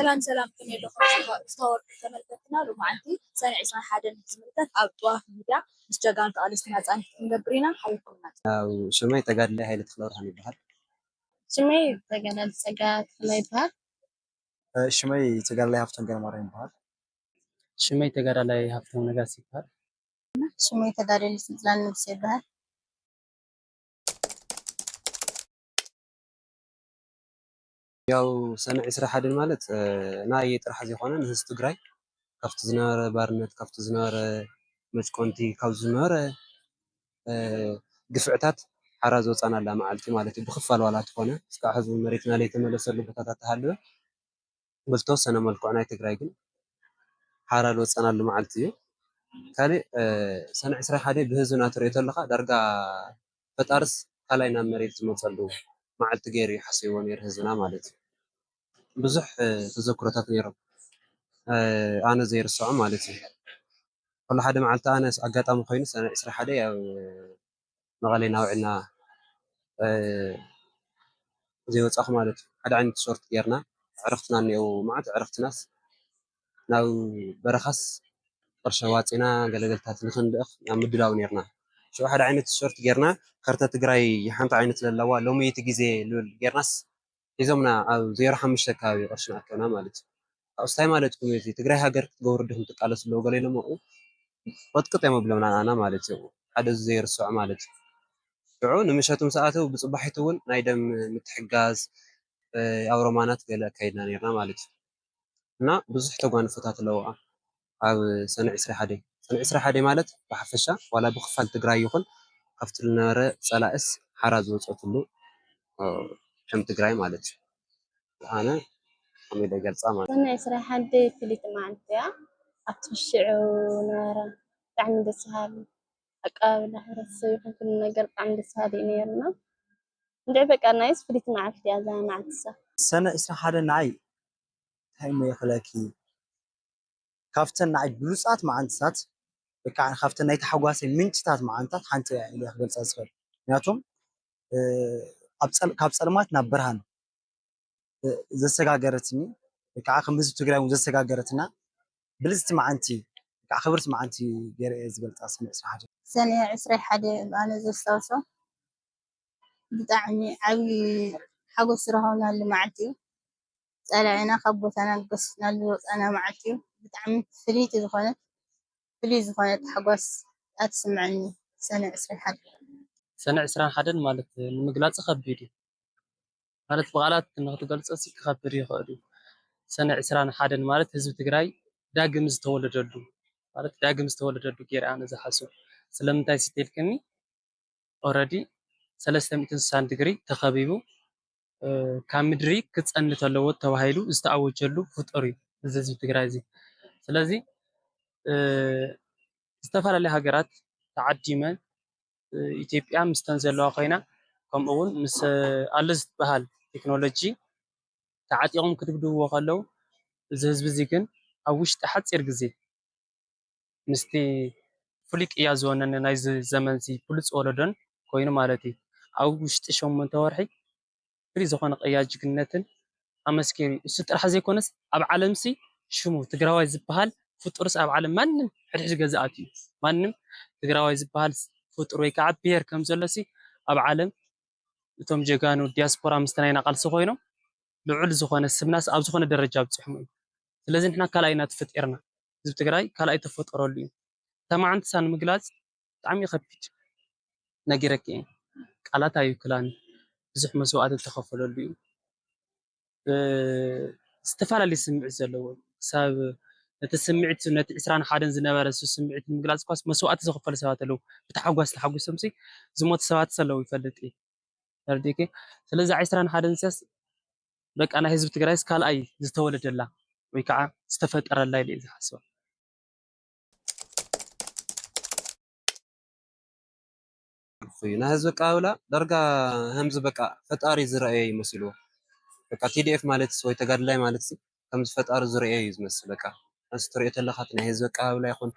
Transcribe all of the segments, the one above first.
ሰላም ሰላም፣ ከመይ ኣለኹም ዝተኸበርኩም ተመልከትና? ሎማዓንቲ ሰነ ዕስራን ሓደን ዝምልከት ኣብ ጥዋፍ ሚድያ ምስ ጀጋኑ ተቓለስቲ ናጻነት ክንገብር ኢና። ሓቢርኩምና። ያው ሽመይ ተጋድላይ ሃይለ ተኽለብርሃን ይበሃል። ሽመይ ተጋዳሊ ጸጋ ተኽለ ይበሃል። ሽመይ ተጋዳላይ ሃፍቶም ገረማርያም ይበሃል። ሽመይ ተጋዳላይ ሃፍቶም ነጋሲ ይበሃል። ሽመይ ተጋዳሊ ስልጣን ንጉሴ ይበሃል። ያው ሰነ ዕስራ ሓደን ማለት ናይ ጥራሕ ዘይኮነ ንህዝቢ ትግራይ ካብቲ ዝነበረ ባርነት ካብቲ ዝነበረ መጭቆንቲ ካብ ዝነበረ ግፍዕታት ሓራ ዝወፃናላ መዓልቲ ማለት እዩ። ብክፋል ዋላ ትኾነ እስካዕ ህዝቢ መሬትና ዘይተመለሰሉ ቦታታት ተሃለወ ብዝተወሰነ መልክዑ ናይ ትግራይ ግን ሓራ ዝወፀናሉ መዓልቲ እዩ። ካሊእ ሰነ ዕስራ ሓደ ብህዝብና ትሪኦ ተለካ ዳርጋ ፈጣርስ ካልኣይ ናብ መሬት ዝመፀሉ መዓልቲ ገይሩ እዩ ሓሲብዎ ነይሩ ህዝብና ማለት እዩ። ብዙሕ ተዘክሮታት ነይሮም ኣነ ዘይርስዖ ማለት እዩ። ኩሉ ሓደ መዓልቲ ኣነ ኣጋጣሚ ኮይኑ ሰነ ዕስራ ሓደ ኣብ መቐለ ናውዕና ዘይወፃኹ ማለት እዩ። ሓደ ዓይነት ቲሸርት ጌርና ዕረፍትና እኒአው መዓት ዕረፍትናስ ናብ በረኻስ ቅርሺ ኣዋፂና ገለገልታት ንክንልእኽ ናብ ምድላው ነርና። ሽዑ ሓደ ዓይነት ቲሸርት ጌርና ካርታ ትግራይ ሓንቲ ዓይነት ለለዋ ሎሚ እቲ ግዜ ልብል ጌርናስ ሒዞምና ኣብ ዜሮ ሓሙሽተ ከባቢ ቅርሺ ንኣከብና ማለት እዩ። ካብኡስ ታይ ማለትኩም እዩ? ትግራይ ሃገር ክትገብሩ ዲኹም ትቃለሱ ኣለዉ ገለ ኢሎም ኣብኡ ቅጥቅጥ እዮም ኣብሎምና ንኣና ማለት እዩ። ሓደ እዚ ዘይርስዖ ማለት እዩ። ሽዑ ንምሸት ምስ ኣተው ብፅባሒቱ እውን ናይ ደም ምትሕጋዝ ኣብ ሮማናት ገለ ኣካይድና ነርና ማለት እዩ። እና ብዙሕ ተጓንፎታት ኣለዋ ኣብ ሰነ ዕስራ ሓደ። ሰነ ዕስራ ሓደ ማለት ብሓፈሻ ዋላ ብክፋል ትግራይ ይኹን ካብቲ ዝነበረ ፀላእስ ሓራ ዝወፀትሉ ከም ትግራይ ማለት እዩ። ኣነ ከመይ ኢለ ይገልፃ ማለት እዩ። ሰነ ዕስራ ሓደ ፍልይቲ መዓልቲ እያ። ኣብቲ ሽዑ ነበረ ብጣዕሚ ደስ በሃሊ ኣቀባብላ ሕብረተሰብ ይኹን ኩሉ ነገር ብጣዕሚ ደስ በሃሊ እዩ ነይርና። እንድዒ በቃ ናይስ ፍልይቲ መዓልቲ እያ እዛ መዓልቲ እሳ። ሰነ ዕስራ ሓደ ንዓይ እንታይ እሞ ይኽለኪ ካብተን ንዓይ ብሉፃት መዓልትታት ወይ ከዓ ካብተን ናይ ታሕጓሰይ ምንጭታት መዓልትታት ሓንቲ እያ ኢለ ክገልፃ ዝኽእል። ምክንያቱም ካብ ፀልማት ናብ ብርሃን ዘሰጋገረትኒ ወይ ከዓ ከም ህዝቢ ትግራይ እውን ዘሰጋገረትና ብልፅቲ መዓልቲ ወይ ከዓ ክብርቲ መዓልቲ ገይረ እየ ዝገልፃ። ሰነ ዕስራ ሓደ ሰነ ዕስራ ሓደ ኣነ ዘስታውሶ ብጣዕሚ ዓብዪ ሓጎስ ዝረኸብናሉ መዓልቲ እዩ። ፀላኢና ካብ ቦታና ዝገስስናሉ ዝወፃና መዓልቲ እዩ። ብጣዕሚ ፍልይቲ ዝኾነት ፍልይ ዝኾነ ታሕጓስ ኣትስምዐኒ። ሰነ ዕስራ ሓደ ሰነ ዕስራን ሓደን ማለት ንምግላፅ ከቢድ እዩ። ማለት ብቓላት ንክትገልፆ ሲ ክኸብድ ይኽእል እዩ። ሰነ ዕስራን ሓደን ማለት ህዝቢ ትግራይ ዳግም ዝተወለደሉ ማለት ዳግም ዝተወለደሉ ገይረ ኣነ ዝሓስብ። ስለምንታይ ሲ ተልክኒ ኦረዲ ሰለስተ ሚእትን ስሳን ድግሪ ተኸቢቡ ካብ ምድሪ ክፀንት ኣለዎ ተባሂሉ ዝተኣወጀሉ ፍጡር እዩ እዚ ህዝቢ ትግራይ እዚ። ስለዚ ዝተፈላለያ ሃገራት ተዓዲመን ኢትዮጵያ ምስተን ዘለዋ ኮይና ከምኡ እውን ምስ ኣሎ ዝበሃል ቴክኖሎጂ ተዓጢቖም ክድብድብዎ ከለዉ እዚ ህዝቢ እዚ ግን ኣብ ውሽጢ ሓፂር ግዜ ምስቲ ፍሉይ ቅያ ዝወነነ ናይዚ ዘመንዚ ብሉፅ ወለዶን ኮይኑ ማለት እዩ። ኣብ ውሽጢ ሸሞንተ ወርሒ ፍሉይ ዝኾነ ቅያ ጅግንነትን ኣመስኪሩ እዩ። እሱ ጥራሕ ዘይኮነስ ኣብ ዓለምሲ ሽሙ ትግራዋይ ዝበሃል ፍጡርስ ኣብ ዓለም ማንም ሕድሕድ ገዛኣት እዩ። ማንም ትግራዋይ ዝበሃል ፍጡር ወይ ከዓ ብሄር ከም ዘሎሲ ኣብ ዓለም እቶም ጀጋኑ ዲያስፖራ ምስቲ ናይና ቃልሲ ኮይኖም ልዑል ዝኾነ ስምናስ ኣብ ዝኾነ ደረጃ ኣብፂሖም እዩ። ስለዚ ንሕና ካልኣይ ኢና ተፈጢርና። ህዝቢ ትግራይ ካልኣይ ተፈጠረሉ እዩ። እታ መዓንትሳ ንምግላፅ ብጣዕሚ ከቢድ ነጊረኪ እየ። ቃላት ኣይውክላን። ብዙሕ መስዋእቲ ዝተኸፈለሉ እዩ። ዝተፈላለዩ ስምዒት ዘለዎ ክሳብ ነቲ ስምዒት ነቲ ዕስራን ሓደን ዝነበረ እሱ ስምዒት ንምግላፅ እኳስ መስዋእቲ ዝኸፈሉ ሰባት ኣለዉ። ብታሓጓስ ተሓጒሶም ሲ ዝሞቱ ሰባት ኣለዉ ይፈልጥ እየ። ተረዲእኪ? ስለዚ ዕስራን ሓደን ሲያስ በቃ ናይ ህዝቢ ትግራይስ ካልኣይ ዝተወለደላ ወይ ከዓ ዝተፈጠረላ ኢለ እየ ዝሓስባ። እዩ ናይ ህዝቢ ኣቀባብላ ዳርጋ ከምዚ በቃ ፈጣሪ ዝረኣየ ይመስልዎ። በቃ ቲ ዲ ኤፍ ማለትስ ወይ ተጋድላይ ማለትስ ከምዚ ፈጣሪ ዝረኣየ እዩ ዝመስል። በቃ ከምዚ ትሪኦ ተለኻ እቲ ናይ ህዝቢ ኣቀባብላ ይኹን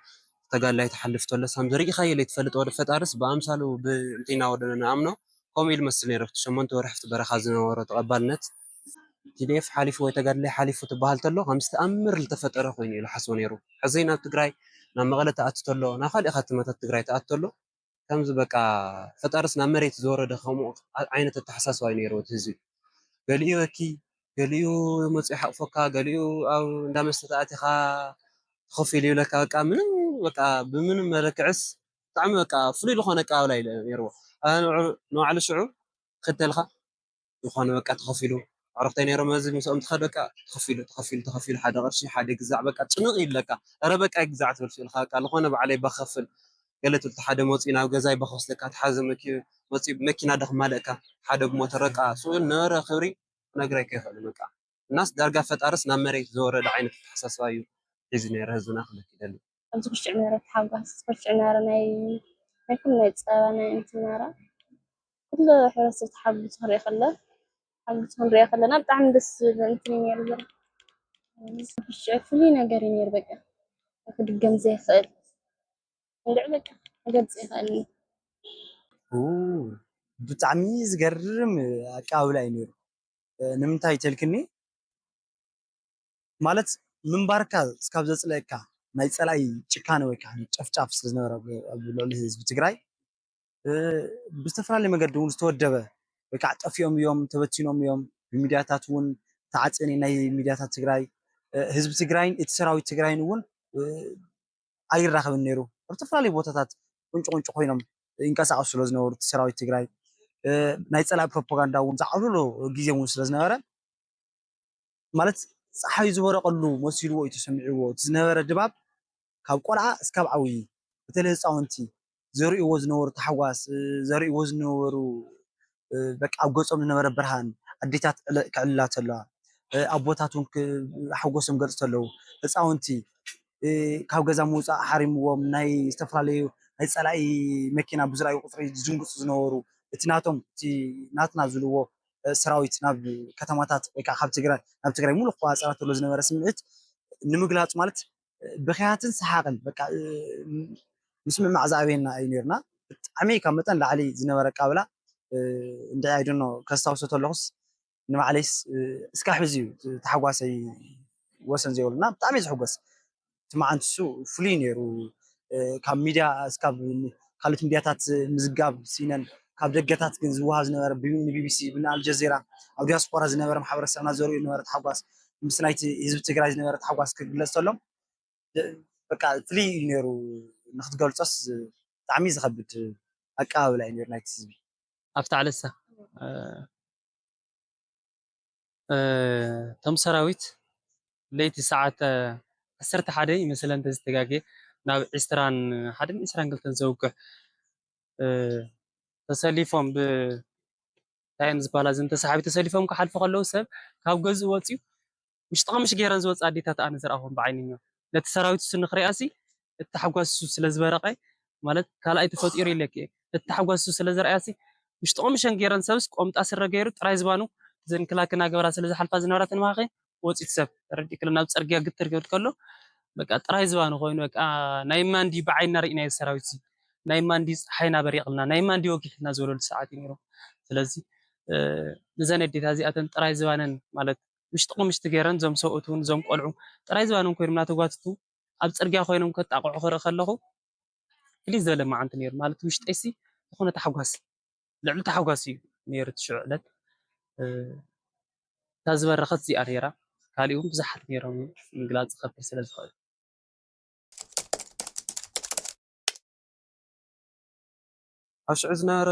ተጋድላይ ትሓልፍ ተሎስ ከምዚ ርኢኻዮ ዘይትፈልጥ ወደ ፈጣርስ ብኣምሳሉ ብእንቲና ወደ ንኣምኖ ከምኡ ኢሉ መስል ነይሩ። ኣብቲ ሸሞንተ ወርሒ ኣብቲ በረኻ ዝነበሮ ተቐባልነት ቲ ዲ ኤፍ ሓሊፉ ወይ ተጋድላይ ሓሊፉ ትበሃል ተሎ፣ ከምዚ ተኣምር ዝተፈጠረ ኮይኑ እዩ ዝሓስቦ ነይሩ። ሕዚ ናብ ትግራይ፣ ናብ መቐለ ትኣቱ ተሎ፣ ናብ ካልእ ከተማታት ትግራይ ትኣቱ ተሎ፣ ከምዚ በቃ ፈጣርስ ናብ መሬት ዝወረደ ከምኡ ዓይነት ኣተሓሳስባ እዩ ነይሩ እቲ ህዝቢ። ገሊኡ በኪ፣ ገሊኡ መፂኡ ይሓቕፈካ፣ ገሊኡ ኣብ እንዳ መስተ ተኣቲኻ ኮፍ ኢሉ ይብለካ። በቃ ምንም፣ በቃ ብምንም መለክዕስ ብጣዕሚ በቃ ፍሉይ ዝኾነ ኣቀባብላ እዩ ነይርዎ። ኣነ ንዑ-፣ ንባዕሉ ሽዑ ክተልካ ዝኾነ በቃ ተኸፊሉ፣ ኣዕሩኽተይ ነይሮም፣ እዚ ምስኦም ትኸድ በቃ ተኸፊሉ፣ ተኸፊሉ፣ ተኸፊሉ፣ ሓደ ቅርሺ፣ ሓደ ግዛዕ፣ በቃ ጭንቕ ይብለካ። ኧረ በቃ ይግዛዕ ትብል ስኢልካ፣ በቃ ዝኾነ ባዕለይ ባኸፍል፣ ገለ ትብል፣ እቲ ሓደ መፂኡ ናብ ገዛይ ባኸወስደካ፣ እቲ ሓደ መኪ-፣ መፂኡ ብመኪና ዶ ክማልእካ፣ ሓደ ብሞተር፣ በቃ ስኡን ነበረ ክብሪ ክነግረካ ኣይክእልን በቃ። እናስ ዳርጋ ፈጣርስ ናብ መሬት ዝወረደ ዓይነት ኣተሓሳስባ እዩ ሒዙ ነይረ ህዝብና ክብለኪ ይደሊ። ኣብዚ ክሽዕ ነበረ ተሓጓስ፣ ክሽዕ ነበረ ናይ፣ ናይ ኩሉ ናይ ጸባ፣ ናይ እንትን ነበረ። ኩሉ ሕብረተሰብ ተሓጒሱ ክንሪኦ ከለ፣ ተሓጒሱ ክንሪኦ ከለና ብጣዕሚ ደስ ዝብል እንትን እዩ ነይሩ። ዘር-፣ ክሽዕ ፍሉይ ነገር እዩ ነይሩ በቃ። ክድገም ዘይኽእል። እንድዒ በቃ ክገልጽ ይኽእል። ኡ፣ ብጣዕሚ ዝገርም ኣቀባብላ እዩ ነይሩ። እ፣ ንምንታይ ተልክኒ? ማለት ምንባርካ እስካብ ዘጽልአካ ናይ ጸላኢ ጭካነ ወይ ከዓ ጨፍጫፍ ስለ ዝነበረ ኣብ፣ ኣብ ልዕሊ ህዝቢ ትግራይ፣ እ፣ ብዝተፈላለየ መገዲ እውን ዝተወደበ ወይ ከዓ ጠፊኦም እዮም፣ ተበቲኖም እዮም፣ ብሚድያታት እውን ተዓጽየን እየን ናይ ሚድያታት ትግራይ፣ እ፣ ህዝቢ ትግራይን እቲ ሰራዊት ትግራይን እውን፣ እ፣ ኣይራኸብን ነይሩ። ኣብ ዝተፈላለዩ ቦታታት ቁንጭ ቁንጭ ኮይኖም ይንቀሳቐሱ ስለ ዝነበሩ፣ እቲ ሰራዊት ትግራይ፣ እ፣ ናይ ጸላኢ ፕሮፓጋንዳ እውን ዝዓብልሉ ግዜ እውን ስለ ዝነበረ፣ ማለት ጸሓይ ዝበረቐሉ መሲልዎ እዩ ተሰሚዕዎ። እቲ ዝነበረ ድባብ ካብ ቆልዓ እስካብ ዓብዪ፣ በተለይ ህፃውንቲ ዘርእይዎ ዝነበሩ ታሕጓስ፣ እ፣ ዘርእይዎ ዝነበሩ፣ እ፣ በቃ ኣብ ገጾም ዝነበረ ብርሃን፣ ኣዴታት ዕለ-፣ ክዕልላ ተለዋ፣ እ፣ ኣቦታት እውን ክ-፣ ሓጎሶም ገልጹ ተለዉ፣ ህፃውንቲ፣ እ፣ ካብ ገዛ ምውጻእ ሓሪምዎም፣ ናይ ዝተፈላለዩ ናይ ጸላኢ መኪና ብዝረኣዩ ቁጽሪ ዝድንግጹ ዝነበሩ፣ እቲ ናቶም፣ እቲ ናትና ዝብልዎ፣ እ፣ ሰራዊት ናብ ከተማታት ወይ ከዓ ካብ ትግራይ ናብ ትግራይ ሙሉእ ክቆጻጸራ ተሎ ዝነበረ ስምዒት ንምግላጽ ማለት፣ እ፣ ብኽያትን ሰሓቕን በቃ፣ እ፣ ምስምማዕ ዝኣበየና እዩ ነይርና። ብጣዕሚ ካብ መጠን ላዕሊ ዝነበረ ኣቀባብላ፣ እ፣ እንድዒ፣ I don't know፣ ከስታውሶ ተለኹስ ንባዕለይስ፣ እ፣ እስካብ ሕዚ እዩ እቲ ታሕጓሰይ ወሰን ዘይብሉ እና ብጣዕሚ እየ ዝሕጎስ። እቲ መዓልቲ እሱ ፍሉይ ነይሩ። እ፣ ካብ ሚድያ እስካብ ካልኦት ሚድያታት ምዝጋብ ስኢነን፣ ካብ ደገታት ግን ዝወሃብ ዝነበረ ብ-፣ ንቢቢሲ፣ ንኣልጀዚራ፣ ኣብ ዲያስፖራ ዝነበረ ማሕበረሰብና ዘርእዩ ዝነበረ ታሕጓስ፣ ምስ ናይቲ ህዝቢ ትግራይ ዝነበረ ታሕጓስ ክግለጽ ተሎ፣ ደ-፣ በቃ ፍልይ እዩ ነይሩ። ንክትገልጾስ ብጣዕሚ ዝኸብድ ኣቀባብላ እዩ ነይሩ ናይቲ ህዝቢ። ኣብቲ ዓለሳ፣ እ፣ እ፣ እቶም ሰራዊት ለይቲ ሰዓት፣ እ፣ ዓሰርተ ሓደ ይመስለን እንተዝተጋግየ፣ ናብ ዕስራን ሓደን ዕስራን ክልተን ዘውግሕ፣ እ፣ ተሰሊፎም ብ-፣ እንታይ እዮም ዝበሃላ፣ እዘን ተሳሓቢ ተሰሊፎም ክሓልፉ ከለዉ ሰብ ካብ ገዝኡ ወፂኡ ምሽ ጥቕምሽ ገይረን ዝወፃ ኣዴታት ኣነ ዝረኣኹም ብዓይንኛ። ነቲ ሰራዊት እሱ ንክሪኣሲ እቲ ታሕጓስ እሱ ስለ ዝበረቐ፣ ማለት ካልኣይ ተፈጢሩ ኢለኪ እየ። እቲ ታሕጓስ እሱ ስለ ዝረኣያሲ ምሽ ጥቕምሸን ገይረን ሰብስ ቆምጣ ስረ ገይሩ ጥራይ ዝባኑ እዘን ክላክ እናገበራ ስለ ዝሓልፋ ዝነበራ ተንባኺ ወፂት ሰብ ተረዲእክለ ናብ ፅርግያ ግትር ክብል ከሎ በቃ ጥራይ ዝባኑ ኮይኑ በቃ ናይ ማንዲ ብዓይና ርኢናዮ ሰራዊት እዚ ናይ ማንዲ ፀሓይና በሪቕልና ናይ ማንዲ ወጊሕልና ዝበለሉ ሰዓት እዩ ነይሩ። ስለዚ፣ እ፣ እዘን ኣዴታት እዚኣተን ጥራይ ዝባነን ማለት ምሽ ጥቕምሽቲ ገይረን እዞም ሰብኡት እውን እዞም ቆልዑ ጥራይ ዝባኖም ኮይኖም እናተጓትቱ ኣብ ፅርግያ ኮይኖም ከጣቕዑ ክርኢ ከለኹ ፍልይ ዝበለ መዓልቲ ነይሩ። ማለት ውሽጠይሲ ዝኾነ ታሕጓስ፣ ልዕሊ ታሕጓስ እዩ ነይሩ እቲ ሽዑ ዕለት። እ፣ እታ ዝበረኸት እዚኣ ነይራ። ካሊእ እውን ብዙሓት ነይሮም፣ ምግላፅ ዝኸብድ ስለ ዝኽእል። ኣብ ሽዑ ዝነበረ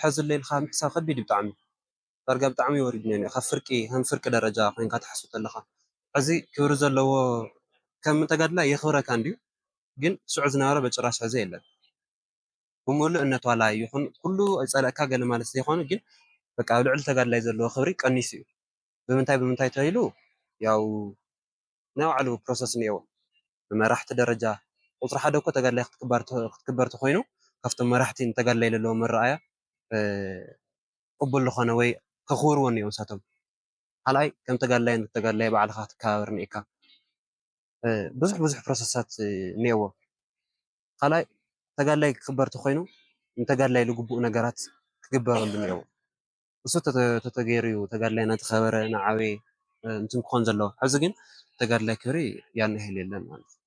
ሕዚ ኣሎ ኢልካ ምሕሳብ ከቢድ እዩ ብጣዕሚ። ዳርጋ ብጣዕሚ ወሪዱ ነይሩ። ካብ ፍርቂ፣ ከም ፍርቂ ደረጃ ኮይንካ ትሓስብ ከለኻ። ሕዚ ክብሪ ዘለዎ ከም ተጋድላይ የኽብረካ እንድዩ፣ ግን ሽዑ ዝነበረ በጭራሽ ሕዚ የለን። ብምሉእነት ዋላ ይኹን ኩሉ ኣይጸለእካ ገለ ማለት ዘይኮነ፣ ግን በቃ ኣብ ልዕሊ ተጋድላይ ዘለዎ ክብሪ ቀኒሱ እዩ። ብምንታይ፣ ብምንታይ ተባሂሉ? ያው ናይ ባዕሉ ፕሮሰስ እኒአዎ። ብመራሕቲ ደረጃ ቁጽሪ ሓደ እኮ ተጋድላይ ክትክበር ተ-፣ ክትክበር ተኾይኑ፣ ካብቶም መራሕቲ ንተጋድላይ ዘለዎም መረኣያ፣ እ፣ ቅቡል ዝኾነ ወይ ከኽብርዎ እኒአዎም ንሳቶም። ካልኣይ፣ ከም ተጋድላይ ንተጋድላይ ባዕልኻ ክትከባበር እኒአካ። እ፣ ብዙሕ ብዙሕ ፕሮሰሳት፣ እ፣ እኒአዎ። ካልኣይ፣ ተጋድላይ ክኽበር ተኾይኑ፣ ንተጋድላይ ዝግብኡ ነገራት ክግበረሉ እኒአዎ። እሱ ተተ-፣ ተተገይሩ እዩ ተጋድላይ እናተኸበረ እናዓበየ እንትን ክኾን ዘለዎ። ሕዚ ግን ተጋድላይ ክብሪ ያን ያህል የለን ማለት እዩ።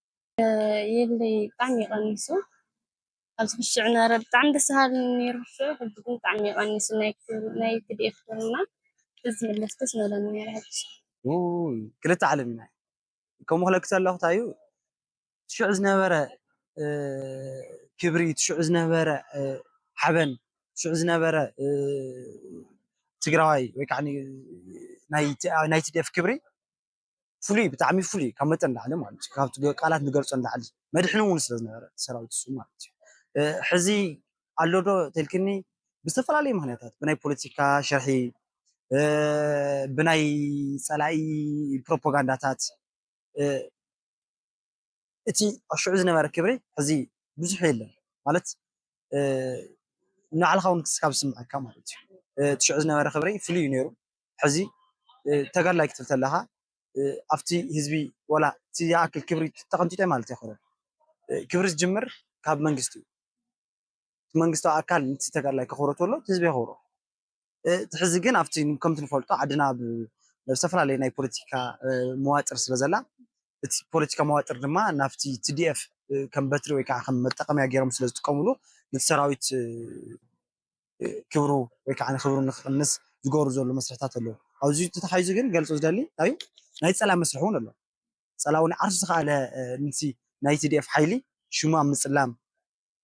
የለይ፣ ብጣዕሚ ይቐንሱ። ኣብዚ ክሽዕ ነበረ ብጣዕሚ ደስ በሃሊ ነይሩ። ሽዑ ሕጂ ግን ብጣዕሚ ይቐንሱ። ናይ ክብሪ ናይ ቲ ዲ ኤፍ ክብርና እዚ መለስ ደስ መለኒ ነይረ። ሕጂ ክልተ ዓለም ኢና። ከምኡ ክለክ ዘለኹ እንታይ እዩ፣ ሽዑ ዝነበረ ክብሪ፣ ሽዑ ዝነበረ ሓበን፣ ሽዑ ዝነበረ ትግራዋይ ወይ ከዓ ናይ ቲ ዲ ኤፍ ክብሪ ፍሉይ፣ ብጣዕሚ ፍሉይ፣ ካብ መጠን ላዕሊ ማለት እዩ። ካብ ቃላት ንገልፆ ንላዕሊ መድሕኑ እውን ስለ ዝነበረ ሰራዊት እሱ ማለት እዩ። ሕዚ ኣሎ ዶ ተልክኒ፣ ብዝተፈላለዩ ምክንያታት፣ ብናይ ፖለቲካ ሽርሒ፣ ብናይ ፀላኢ ፕሮፓጋንዳታት፣ እቲ ሽዑ ዝነበረ ክብሪ ሕዚ ብዙሕ የለን ማለት፣ ንባዕልኻ እውን ክስካብ ዝስምዐካ ማለት እዩ። እቲ ሽዑ ዝነበረ ክብሪ ፍሉይ እዩ ነይሩ። ሕዚ ተጋድላይ ክትብል ተለኻ ኣብቲ ህዝቢ ወላ እቲ ዝኣክል ክብሪ ተቐንጢጠ ማለት ኣይኮነን። ክብሪ ዝጅምር ካብ መንግስቲ እዩ። እቲ መንግስታዊ ኣካል ነቲ ተጋድላይ ከኽብሮ ተሎ እቲ ህዝቢ የኽብሮ። እቲ ሕዚ ግን ኣብቲ ከምቲ ንፈልጦ ዓድና ኣብ ዝተፈላለዩ ናይ ፖለቲካ መዋጥር ስለ ዘላ፣ እቲ ፖለቲካ መዋጥር ድማ ናብቲ ቲ ዲ ኤፍ ከም በትሪ ወይ ከዓ ከም መጠቀምያ ገይሮም ስለ ዝጥቀምሉ፣ ነቲ ሰራዊት ክብሩ ወይ ከዓ ንክብሩ ንክቕንስ ዝገብሩ ዘሎ መስርሕታት ኣለዉ። ኣብዚ ተታሓይዙ ግን ገልፁ ዝደሊ ናይ ናይ ፀላ መስርሒ እውን ኣሎ። ፀላ እውን ዓርሱ ዝኸኣለ ንቲ ናይ ቲ ዲ ኤፍ ሓይሊ ሽሙ ኣብ ምፅላም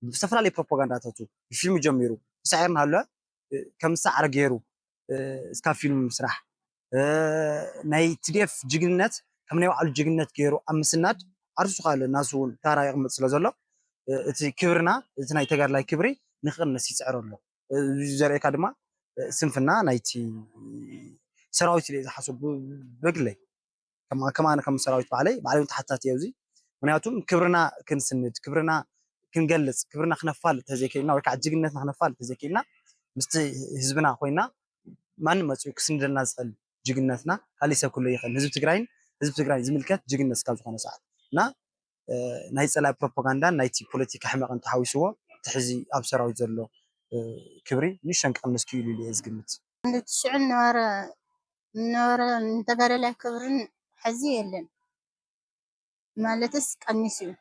ብዝተፈላለዩ ፕሮፓጋንዳታቱ ብፊልም ጀሚሩ ሳዒር እናሃለወ ከም ሳዕረ ገይሩ እስካብ ፊልም ምስራሕ ናይ ቲ ዲ ኤፍ ጅግንነት ከም ናይ ባዕሉ ጅግንነት ገይሩ ኣብ ምስናድ ዓርሱ ዝኸኣለ ናሱ እውን ታራ የቕምጥ ስለ ዘሎ እቲ ክብርና እቲ ናይ ተጋድላይ ክብሪ ንክቕንስ ይፅዕር ኣሎ። እዚ ዘርእየካ ድማ ስንፍና ናይቲ ሰራዊት ኢለ ዝሓስቦ ብግለይ ከማነ ከም ሰራዊት ባዕለይ ባዕለይ ተሓታቲ እየ ኣብዚ። ምክንያቱም ክብርና ክንስንድ፣ ክብርና ክንገልፅ፣ ክብርና ክነፋልጥ ተዘይክእልና ወይ ከዓ ጅግነትና ክነፋልጥ ተዘይክእልና ምስቲ ህዝብና ኮይና ማንም መፅኡ ክስንደልና ዝኽእል ጅግነትና ካሊእ ሰብ ክህሉ ይኽእል። ህዝቢ ትግራይን ህዝቢ ትግራይ ዝምልከት ጅግነት እስካብ ዝኾነ ሰዓት እና ናይ ፀላኢ ፕሮፓጋንዳን ናይቲ ፖለቲካ ሕመቕን ተሓዊስዎ እቲ ሕዚ ኣብ ሰራዊት ዘሎ ክብሪ ንእሽተን ክቕንስ ክኢሉ ኢሉ እየ ዝግምት። ሽዑ ነበረ ነበረ ንተጋደላይ ክብርን ሕዚ የለን ማለትስ ቀኒሱ እዩ።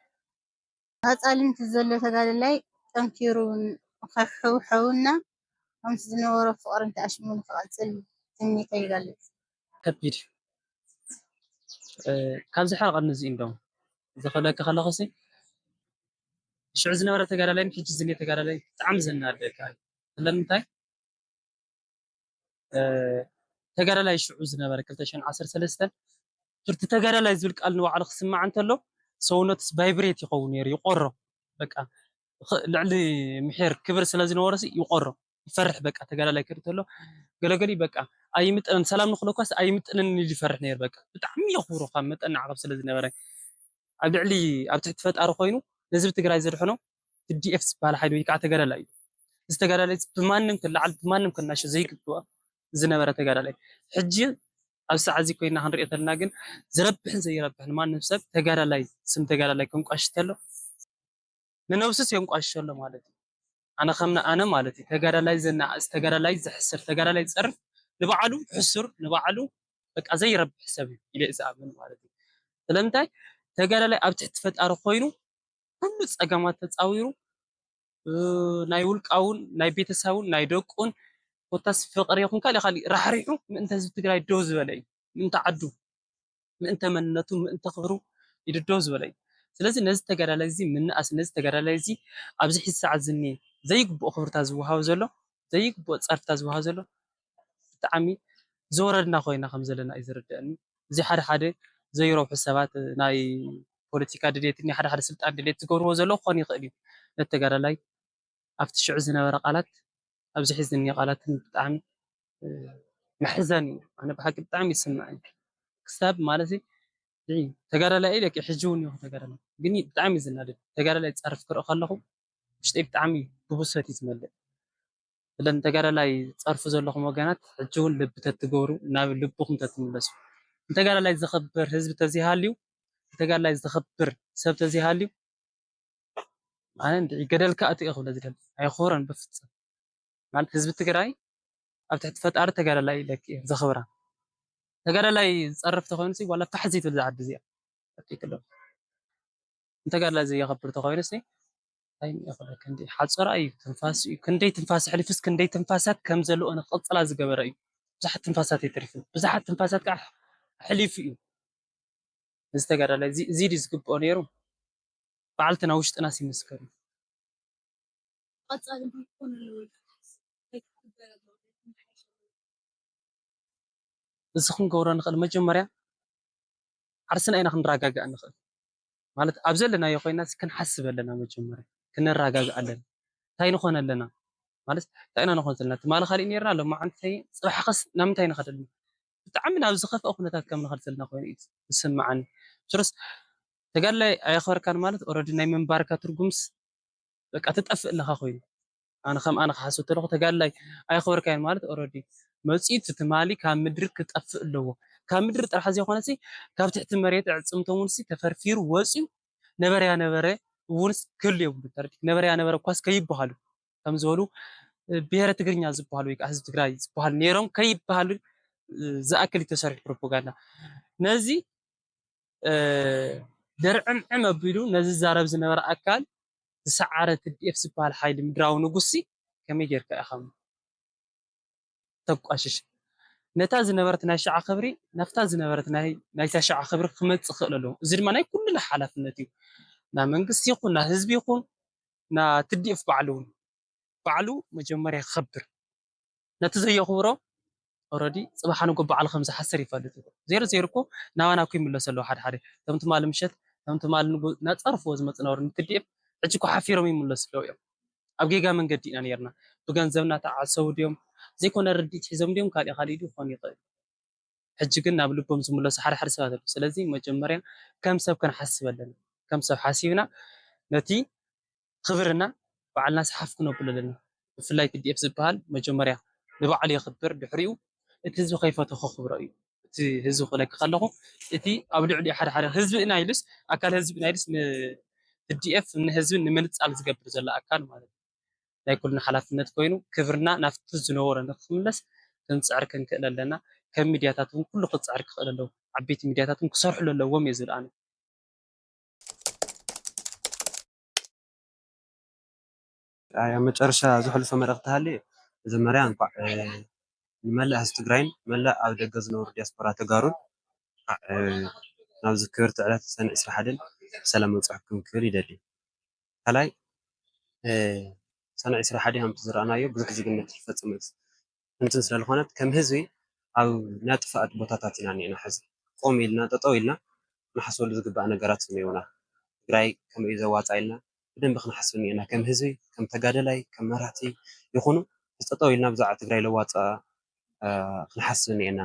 ቀፃሊ ምስ ዘሎ ተጋደላይ ጠንኪሩ ከሕውሐውና ከምቲ ዝነበሮ ፍቕርን ተኣሽሙን ክቐፅል ትምኒተይ ይገልፅ። ከቢድ ካብዚ ሓር ቀንዚ እንዶ ዝኽእለካ ከለኹሲ ሽዑ ዝነበረ ተጋዳላይን ሕጂ ዝኔ ተጋዳላይ ብጣዕሚ ዘናደካ እዩ። ስለምንታይ ተጋዳላይ ሽዑ ዝነበረ ክልተ ሽሕን ዓሰርተ ሰለስተን ቱርቲ ተጋዳላይ ዝብል ቃል ንባዕሉ ክስማዕ እንተሎ ሰውነቱስ ቫይብሬት ይኸውን ነይሩ፣ ይቆሮ። በቃ ልዕሊ ምሒር ክብሪ ስለ ዝነበሮ ይቆሮ፣ ይፈርሕ። በቃ ተጋዳላይ ክርኢ እንተሎ ገለገሊ በቃ ኣይምጥንን፣ ሰላም ንክለኳስ ኣይምጥንን ኢሉ ይፈርሕ ነይሩ። በቃ ብጣዕሚ የኽብሮ ካብ መጠን ንዓቐብ ስለ ዝነበረ ኣብ ልዕሊ ኣብ ትሕቲ ፈጣሪ ኮይኑ ነህዝቢ ትግራይ ዘድሐኖ ቲ ዲ ኤፍ ዝበሃል ሓይሊ ወይ ከዓ ተጋዳላይ እዩ። እዚ ተጋዳላይ እዚ ብማንም ክለዓል ብማንም ክናሸ ዘይግብኦ ዝነበረ ተጋዳላይ ሕጂ ኣብ ሰዓት እዚ ኮይና ክንሪኦ ተለና ግን ዝረብሕን ዘይረብሕን ማንም ሰብ ተጋዳላይ ስም ተጋዳላይ ከንቋሽሽ ተሎ ንነብሱስ የንቋሽሽ ኣሎ ማለት እዩ። ኣነ ከም ኣነ ማለት እዩ ተጋዳላይ ዘናእስ ተጋዳላይ ዘሕስር ተጋዳላይ ዝፀርፍ ንባዕሉ ሕሱር ንባዕሉ በቃ ዘይረብሕ ሰብ እዩ ኢለ ዝኣምን ማለት እዩ። ስለምንታይ ተጋዳላይ ኣብ ትሕቲ ፈጣሪ ኮይኑ ኩሉ ፀገማት ተፃዊሩ ናይ ውልቃውን ናይ ቤተሰቡን ናይ ደቁን ኮታስ ፍቅሪ ይኹን ካልእ ካልእ ራሕሪሑ ምእንተ ህዝቢ ትግራይ ደው ዝበለ እዩ። ምእንተ ዓዱ ምእንተ መንነቱ ምእንተ ክብሩ ኢሉ ደው ዝበለ እዩ። ስለዚ ነዚ ተጋዳላይ እዚ ምንኣስ ነዚ ተጋዳላይ እዚ ኣብዚ ሕዚ ሰዓት ዝኒ ዘይግብኦ ክብርታት ዝወሃቦ ዘሎ ዘይግብኦ ፀርፍታት ዝወሃቦ ዘሎ ብጣዕሚ ዝወረድና ኮይና ከም ዘለና እዩ ዝርደአኒ። እዚ ሓደ ሓደ ዘይረብሑ ሰባት ናይ ፖለቲካ ድሌት ናይ ሓደ ሓደ ስልጣን ድሌት ዝገብርዎ ዘለዉ ክኾን ይኽእል እዩ። ነቲ ተጋዳላይ ኣብቲ ሽዑ ዝነበረ ቃላት ኣብዚ ሕዚ ዝኒኦ ቃላትን ብጣዕሚ መሕዘኒ እዩ። ኣነ ብሓቂ ብጣዕሚ ይስምዐኒ። ክሳብ ማለት ተጋዳላይ ኢለ ሕጂ እውን ይኹ ተጋዳላይ ግን ብጣዕሚ እዩ ዝናደድ። ተጋዳላይ ዝፀርፍ ክርኢ ከለኹ ውሽጠይ ብጣዕሚ ብብሶት እዩ ዝመልእ። ስለ ንተጋዳላይ ዝፀርፉ ዘለኹም ወገናት ሕጂ እውን ልቢ ተትገብሩ ናብ ልብኹም ተትምለሱ። ንተጋዳላይ ዘኽብር ህዝቢ ተዘይሃልዩ ንተጋዳላይ ዘኽብር ሰብ ተዘይሃልዩ ኣነ እንድዒ ገደል ክኣቱ እየ ክብለ ዝደሊ ኣይኾረን በፍፅም። ማለት ህዝቢ ትግራይ ኣብ ትሕቲ ፈጣሪ ተጋዳላይ ኢለክ እየ ዘኽብራ። ተጋዳላይ ዝጸርፍ ተኾይኑ ሲ ዋላ ፋሕ ዘይትብል ዝዓዲ እዚኣ። ቀጥይ ክሎ። ንተጋዳላይ ዘየኸብር ተኾይኑ ሲ እንታይ ይኸለካ እንዲ ሓጸራ እዩ ትንፋስ እዩ ክንደይ ትንፋስ ሕሊፍስ ክንደይ ትንፋሳት ከም ዘለዎ ንክቕጽላ ዝገበረ እዩ። ብዙሓት ትንፋሳት የትሪፉ ብዙሓት ትንፋሳት ከዓ ሕሊፉ እዩ። እዚ ተጋዳላይ እዚ እዚ ድዩ ዝግብኦ ነይሩ? በዓልትና ውሽጥናስ ይመስከር እዩ። ቀጻሊ ክኾን ኣለዎ። እዚ ክንገብሮ ንኽእል መጀመርያ ዓርስና ኢና ክንረጋጋእ ንኽእል። ማለት ኣብ ዘለናዮ ኮይና ክንሓስብ ኣለና መጀመርያ ክንረጋጋእ ኣለና። እንታይ ንኾን ኣለና ማለት እንታይ ኢና ንኾን ዘለና ትማሊ ካሊእ ነርና ሎማዓንቲ እንታይ ጽባሕ ኸስ ናብ ምንታይ ንኸድ ኣለና ብጣዕሚ ናብ ዝኸፍአ ኩነታት ከም ንኸድ ዘለና ኮይኑ እዩ ዝስምዓኒ። ስሩስ ተጋድላይ ኣየኽበርካን ማለት ኦረዲ ናይ ምንባርካ ትርጉምስ በቃ ትጠፍእ ኣለኻ ኮይኑ ኣነ ከም ኣነ ክሓስብ ተለኹ ተጋድላይ ኣየኽበርካዮን ማለት ኦረዲ መፂኡ እቲ ትማሊ ካብ ምድሪ ክጠፍእ ኣለዎ ካብ ምድሪ ጥራሕ ዘይኮነሲ ካብ ትሕቲ መሬት ኣዕፅምቶም እውን ተፈርፊሩ ወፂኡ ነበረያ ነበረ እውን ክህሉ የብሉ ተረዲክ ነበረያ ነበረ እኳስ ከይበሃሉ ከም ዝበሉ ብሄረ ትግርኛ ዝበሃሉ ወይ ከዓ ህዝቢ ትግራይ ዝበሃሉ ነይሮም ከይበሃሉ ዝኣክል ተሰሪሑ ፕሮፓጋንዳ ነዚ ድርዕምዕም ኣቢሉ ነዚ ዝዛረብ ዝነበረ ኣካል ዝሰዓረ ትዲኤፍ ዝበሃል ሓይሊ ምድራዊ ንጉሲ ከመይ ጌርካ ኢኻ ተቋሽሽ ነታ ዝነበረት ናይ ሸዓ ክብሪ ናብታ ዝነበረት ናይታ ሸዓ ክብሪ ክመፅእ ክእል ኣለዎ እዚ ድማ ናይ ኩልና ሓላፍነት እዩ ና መንግስቲ ይኹን ና ህዝቢ ይኹን ና ትዲኤፍ ባዕሉ እውን ባዕሉ መጀመርያ ክኸብር ነቲ ዘየኽብሮ ኦረዲ ፅባሕ ንጎ በዓል ከም ዝሓስር ይፈልጥ እዩ ዜሮ ዜሮ እኮ ናባና እኮ ይምለሱ ኣለዉ ሓደ ሓደ ከም ትማሊ ምሸት ከም ትማሊ ንጎ እናፀርፍዎ ዝመፁ ነበሩ ንትዲኤፍ ሕጂ እኮ ሓፊሮም ይምለሱ ኣለዉ እዮም ኣብ ጌጋ መንገዲ ኢና ነርና ብገንዘብ እናተዓሰቡ ድዮም ዘይኮነ ርድኢት ሒዞም ድዮም ካሊእ ካሊእ ድዩ ክኾን ይኽእል ሕጂ ግን ናብ ልቦም ዝምለሱ ሓደ ሓደ ሰባት ኣለዉ ስለዚ መጀመርያ ከም ሰብ ክንሓስብ ኣለና ከም ሰብ ሓሲብና ነቲ ክብርና ባዕልና ሰሓፍ ክነብሎ ኣለና ብፍላይ ቲ ዲ ኤፍ ዝበሃል መጀመርያ ንባዕሉ የኽብር ድሕሪኡ እቲ ህዝቢ ከይፈቶ ከኽብሮ እዩ እቲ ህዝቢ ክብለኪ ከለኹ እቲ ኣብ ልዕሊኡ ሓደ ሓደ ህዝቢ ኢና ኢሉስ ኣካል ህዝቢ ኢና ኢሉስ ን ቲ ዲ ኤፍ ንህዝቢ ንምንፃል ዝገብር ዘሎ ኣካል ማለት እዩ ናይ ኩልና ሓላፍነት ኮይኑ ክብርና ናብቲ ዝነበሮ ንክምለስ ክንፅዕር ክንክእል ኣለና ከም ሚድያታት እውን ኩሉ ክፅዕር ክኽእል ኣለዎ ዓበይቲ ሚድያታት እውን ክሰርሕሉ ኣለዎም እየ ዝብል ኣነ ኣብ መጨረሻ ዘሕልፎ መልእኽቲ ሃልዩ መጀመርያ እንኳዕ ንመላእ ህዝቢ ትግራይን መላእ ኣብ ደገ ዝነብሩ ዲያስፖራ ተጋሩን እንኳዕ ናብዚ ክብርቲ ዕለት ሰነ ዕስራ ሓደን ብሰላም ኣብፀሐኩም ክብል ይደሊ። ካልኣይ ሰነ ዕስራ ሓደ ከምቲ ዝረኣናዮ ብዙሕ ጅግንነት ዝፈፀመት እንትን ስለዝኾነት ከም ህዝቢ ኣብ ናይ ጥፍኣት ቦታታት ኢና እኒአና ሕዚ ቆም ኢልና ጠጠው ኢልና ክንሓስበሉ ዝግባእ ነገራት እኒአውና ትግራይ ከመይ እዩ ዘዋፃ ኢልና ብደንቢ ክንሓስብ እኒአና ከም ህዝቢ ከም ተጋደላይ ከም መራሕቲ ይኹኑ ጠጠው ኢልና ብዛዕባ ትግራይ ለዋፃ ክንሓስብ እኒአና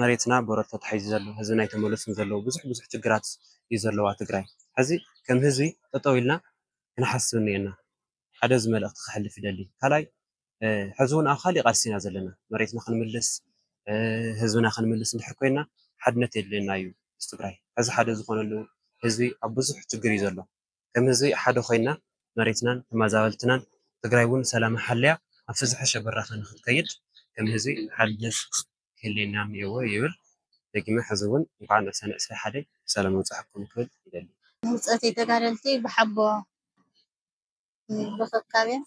መሬትና ብወረርቲ ተታሒዙ ዘሎ ህዝብና ኣይተመለሱን ዘለዉ ብዙሕ ብዙሕ ችግራት እዩ ዘለዋ ትግራይ ሕዚ ከም ህዝቢ ጠጠው ኢልና ክንሓስብ እኒአና ሓደ እዚ መልእኽቲ ክሕልፍ ይደሊ ካልኣይ ሕዚ እውን ኣብ ካሊእ ቃልሲ ኢና ዘለና መሬትና ክንምልስ ህዝብና ክንምልስ እንድሕር ኮይና ሓድነት የድልየና እዩ ምስ ትግራይ ሕዚ ሓደ ዝኾነሉ ህዝቢ ኣብ ብዙሕ ችግር እዩ ዘሎ ከም ህዝቢ ሓደ ኮይና መሬትናን ተመዛበልትናን ትግራይ እውን ሰላማ ሓልያ ኣብቲ ዝሐሸ በራኸ ንክትከይድ ከም ህዝቢ ሓድነት ክህልየና እኒኤዎ ይብል ደጊመ ሕዚ እውን እንኳዕ ንሰነ ዕስራ ሓደ ብሰላም ኣብፀሐኩም ክብል ይደሊ ውፅአት ተጋደልቲ ብሓቦ ብክካብያ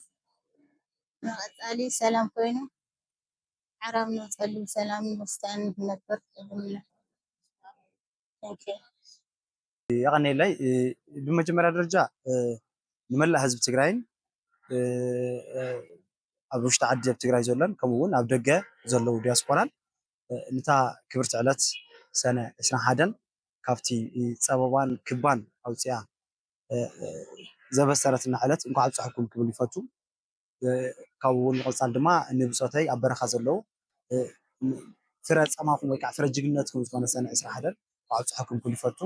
ንቐፃሊ ሰላም ኮይኑ ሓራም ንፀሉ ሰላም መስተን ነበር የቐኔለይ ብመጀመርያ ደረጃ ንመላእ ህዝቢ ትግራይን ኣብ ውሽጢ ዓዲ ኣብ ትግራይ ዘሎን ከምኡ እውን ኣብ ደገ ዘለዉ ዲያስፖራን ንታ ክብርቲ ዕለት ሰነ ዕስራን ሓደን ካብቲ ፀበባን ክባን ኣውፅኣ ዘበሰረትና ዕለት እንኳዕ ኣብፀሐኩም ክብል ይፈቱ። ካብኡ እውን ንቐፃል ድማ ንብፆተይ ኣብ በረኻ ዘለዉ ፍረ ፃማኹም ወይ ከዓ ፍረ ጅግነትኩም ዝኾነ ሰነ ዕስራ ሓደን እንኳዕ ኣብፀሐኩም ክብል ይፈቱ።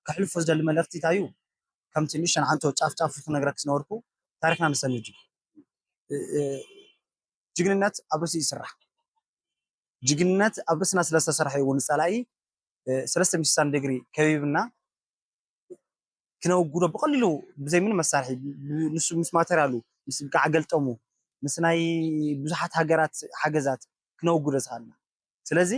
ከሕልፎ ዝደሊ መልእኽቲ እንታይ እዩ? ከምቲ ንእሽተን ዓንቶ ጫፍ ጫፉ ክነግረክ ዝነበርኩ ታሪኽና ንሰንድ እዩ። ጅግንነት ኣብ ርእሲ ይስራሕ። ጅግንነት ኣብ ርእስና ስለ ዝተሰርሐ እዩ እውን ፀላኢ ሰለስተ ሚእቲ ስሳን ዲግሪ ከቢብና ክነውግዶ ብቐሊሉ ብዘይ ምንም መሳርሒ ንሱ ምስ ማተርያሉ ምስ ብቃዕ ገልጠሙ ምስ ናይ ብዙሓት ሃገራት ሓገዛት ክነውግዶ ዝኽኣልና ስለዚ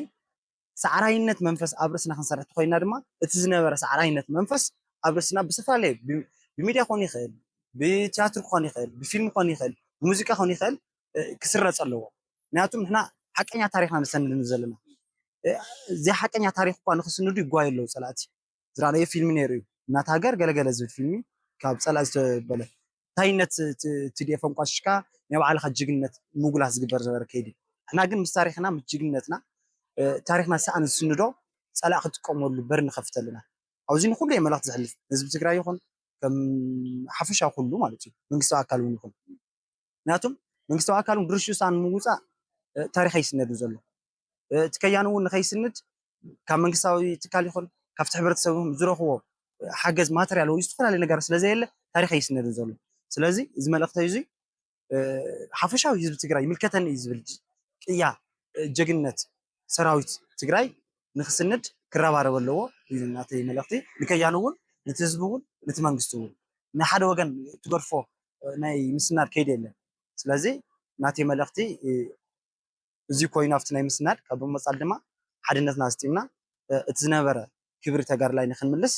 ሳዕራይነት መንፈስ ኣብ ርእስና ክንሰርሕ ተኾይና ድማ እቲ ዝነበረ ሳዕራይነት መንፈስ ኣብ ርእስና ብዝፈላለየ ብ- ብሚድያ ክኾን ይኽእል፣ ብቲያትር ክኾን ይኽእል፣ ብፊልም ክኾን ይኽእል፣ ብሙዚቃ ክኾን ይኽእል እ፣ ክስረፅ ኣለዎ። ምክንያቱም ንሕና ሓቀኛ ታሪኽና ንሰንድ ዘለና እ፣ እዚ ሓቀኛ ታሪኽ እኳ ንክስንዱ ይጓዩ ኣለዉ ፀላእቲ። ዝረኣናዮ ፊልሚ ነይሩ እዩ እናት ሃገር ገለገለ ዝብል ፊልሚ ካብ ፀላእ ዝተበለ ታይነት ትዲኤፍ ኣንቋሽሽካ ናይ ባዕልኻ ጅግነት ምጉላት ዝግበር ዝነበረ ከይዲ። ንሕና ግን ምስ ታሪኽና ምስ ጅግነትና እ፣ ታሪኽና ሰኣን ዝስንዶ ፀላእ ክጥቀመሉ በር ንኸፍት ኣለና። ኣብዚ ንኩሉ እየ መልእኽቲ ዘሕልፍ ህዝቢ ትግራይ ይኹን ከም ሓፈሻዊ ኩሉ ማለት እዩ መንግስታዊ ኣካል እውን ይኹን። ምክንያቱም መንግስታዊ ኣካል እውን ድርሽኡ ሰኣን ምውፃእ እ፣ ታሪኽ ኣይስነድን ዘሎ። እቲ ከያኑ እውን ንኸይስንድ ካብ መንግስታዊ ትካል ይኹን ካብቲ ሕብረተሰብ ዝረኽቦ ሓገዝ ማተርያል ወይ ዝተፈላለዩ ነገር ስለዘየለ ታሪኽ ኣይስነድን ዘሎ። ስለዚ እዚ መልእኽተይ እዚ ሓፈሻዊ ህዝቢ ትግራይ ይምልከተኒ እዩ ዝብል ቅያ ጀግንነት ሰራዊት ትግራይ ንክስንድ ክረባረብ ኣለዎ እዩ ናተይ መልእኽቲ። ንከያኑ እውን ነቲ ህዝቢ እውን ነቲ መንግስቲ እውን ንሓደ ወገን ትገድፎ ናይ ምስናድ ከይዲ የለን። ስለዚ ናተይ መልእኽቲ እዚ ኮይኑ ኣብቲ ናይ ምስናድ ካብ ብምቕፃል ድማ ሓድነትና ኣስጢምና እቲ ዝነበረ ክብሪ ተጋድላይ ንክንምልስ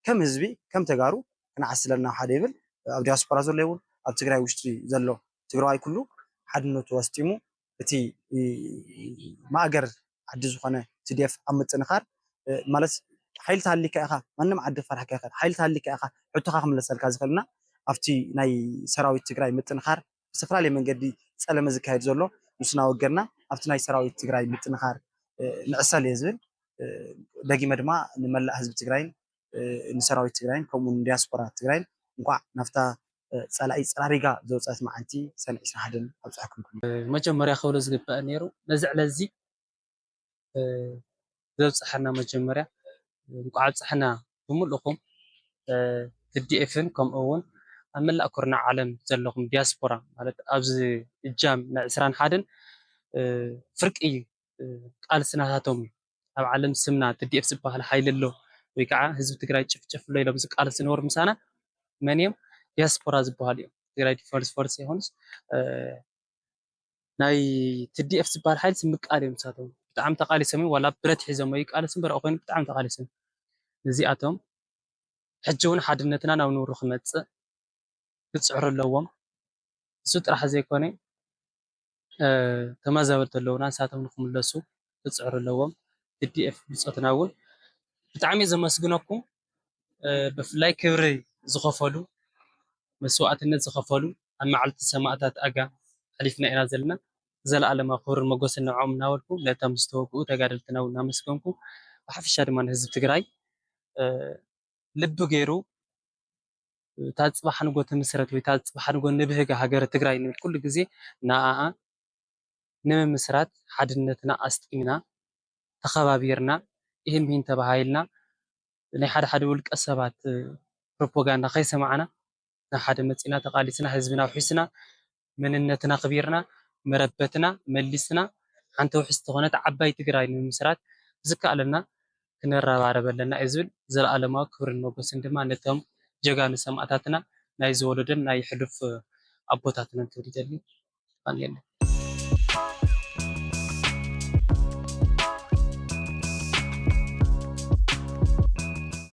ከም ህዝቢ ከም ተጋሩ ክንዓስለና ሓደ ይብል። ኣብ ዲያስፖራ ዘሎ ይውን ኣብ ትግራይ ውሽጢ ዘሎ ትግራዋይ ኩሉ ሓድነቱ ኣስጢሙ እቲ ማእገር ዓዲ ዝኾነ ትዲኤፍ ኣብ ምጥንኻር ማለት ሓይሊ ታሊካ ኢኻ ማንም ዓዲ ፈራሕካ ይኽእል ሓይሊ ታሊካ ኢኻ ሕቶኻ ክምለሰልካ ዝኽእልና ኣብቲ ናይ ሰራዊት ትግራይ ምጥንኻር ብዝተፈላለየ መንገዲ ፀለመ ዝካየድ ዘሎ ንሱ እናወገድና ኣብቲ ናይ ሰራዊት ትግራይ ምጥንኻር ንዕሰል እየ ዝብል። ደጊመ ድማ ንመላእ ህዝቢ ትግራይን ንሰራዊት ትግራይን ከምኡ ንዲያስፖራ ትግራይን እንኳዕ ናብታ ፀላኢ ፀራሪጋ ዘውፀአት መዓልቲ ሰነ ዕስራን ሓደን ኣብፅሐኩም። መጀመርያ ክብሎ ዝግበአ ነይሩ ነዚ ዕለት እዚ ዘብፅሐና መጀመርያ እንኳዕ ኣብፅሐና ብምልእኹም ትዲኤፍን ከምኡ እውን ኣብ መላእ ኩርናዕ ዓለም ዘለኹም ዲያስፖራ ማለት ኣብዚ እጃም ናይ ዕስራን ሓደን ፍርቂ ቃልሲ ናታቶም እዩ። ኣብ ዓለም ስምና ትዲኤፍ ዝበሃል ሓይሊ ኣሎ ወይ ከዓ ህዝቢ ትግራይ ጭፍጭፍ ኣሎ ኢሎም ዝቃለሱ ዝነበሩ ምሳና መን እዮም? ዲያስፖራ ዝበሃሉ እዮም። ትግራይ ዲፈንስ ፎርስ ይኹንስ ናይ ትዲኤፍ ዝበሃል ሓይሊ ስምቃል እዮም ንሳቶም ብጣዕሚ ተቃሊሶም እዮም ዋላ ብረት ሒዞም ይቃለሱ እምበር ኮይኑ ብጣዕሚ ተቃሊሶም እዚኣቶም ሕጂ እውን ሓድነትና ናብ ንብሩ ክመፅእ ክፅዕሩ ኣለዎም እሱ ጥራሕ ዘይኮነ ተመዛበልቲ ኣለውና ንሳቶም ንክምለሱ ክፅዕሩ ኣለዎም ትዲኤፍ ብፆትና እውን ብጣዕሚ ዘመስግነኩም ብፍላይ ክብሪ ዝኸፈሉ መስዋእትነት ዝኸፈሉ ኣብ መዓልቲ ሰማእታት ኣጋ ኣሕሊፍና ኢና ዘለና ዘለኣለማዊ ክብርን መጎስን ንዕኦም እናበልኩ ነቶም ዝተወግኡ ተጋደልትና እውን እናመስገንኩ ብሓፈሻ ድማ ንህዝቢ ትግራይ ልቢ ገይሩ እታ ፅባሕ ንጎ ትምስረት ወይ እታ ፅባሕ ንጎ ንብህጋ ሃገረ ትግራይ ንብል ኩሉ ግዜ ንኣኣ ንምምስራት ሓድነትና ኣስጢምና ተኸባቢርና ኢህን ሚሂን ተባሃሂልና ናይ ሓደ ሓደ ውልቀ ሰባት ፕሮፓጋንዳ ከይሰማዕና ናብ ሓደ መፂና ተቃሊስና ህዝብና ውሒስና መንነትና ኣኽቢርና መረበትና መሊስና ሓንቲ ውሕስቲ ዝኾነት ዓባይ ትግራይ ንምምስራት ብዝከኣለና ክንረባረብ ኣለና እየ ዝብል ዘለኣለማዊ ክብርን መጎስን ድማ ነቶም ጀጋኑ ሰማእታትና ናይ ዝወለደን ናይ ሕሉፍ ኣቦታትናን ክብል ይደሊ። የቀንየለይ።